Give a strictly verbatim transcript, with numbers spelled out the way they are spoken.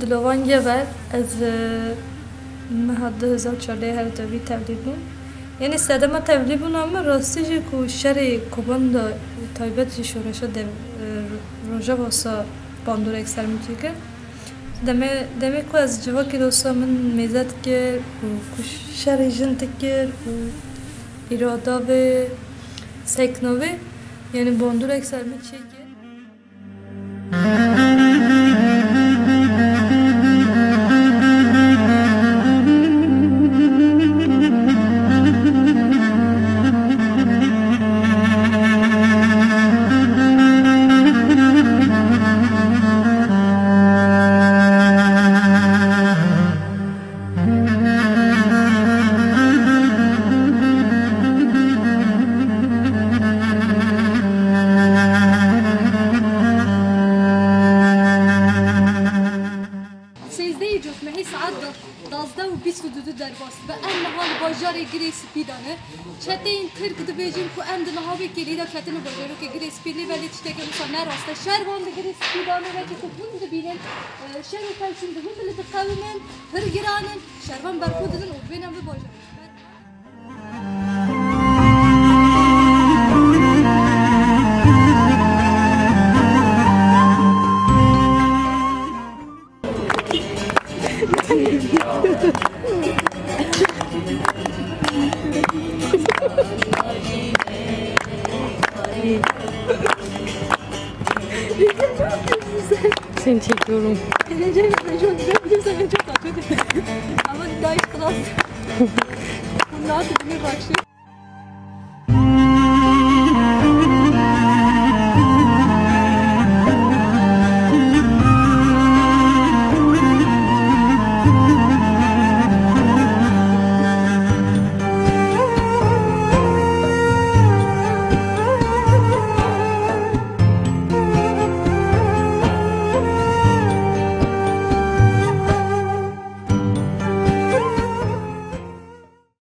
Lovan Gever, ez, e, meha du hezar çardeh her tevlî tevlî bûm. Yanî sedema tevlî bûna min rastî jî ku şerê Koban de taybet jî şoreşa dev, e, Rojava wisa bandorek ser min çêkir. Demê, demê ku ez civakî dosta min mêze dikir û ku şerê jin dikir û îrada vê sekna vê, yanî bandorek ser min çêkir. Sêzdehê cotmehê saet da-, duwazdeh û bîst û du derbas dibe. Em niha li bajarê Girê Spî de ne. Çeteyên Tirk dibêjin ku em di niha wê kêlî de ketine bajarokê Girê Spî, lê belê tiştekê wisa ne rast e. Şervan di Girê Spî de ne, wekî ku hûn dibînin, e, şer û tewşîn di hûn li diqewimin, pir giran in, şervan berxwe didin û dibêjin em bi bajarê. Seni çekiyorum. Geleceğim, ben şu an güzel biliyorsan ben çok tatlı. Ama daha hiç klas. Bunlar da bir başlıyor.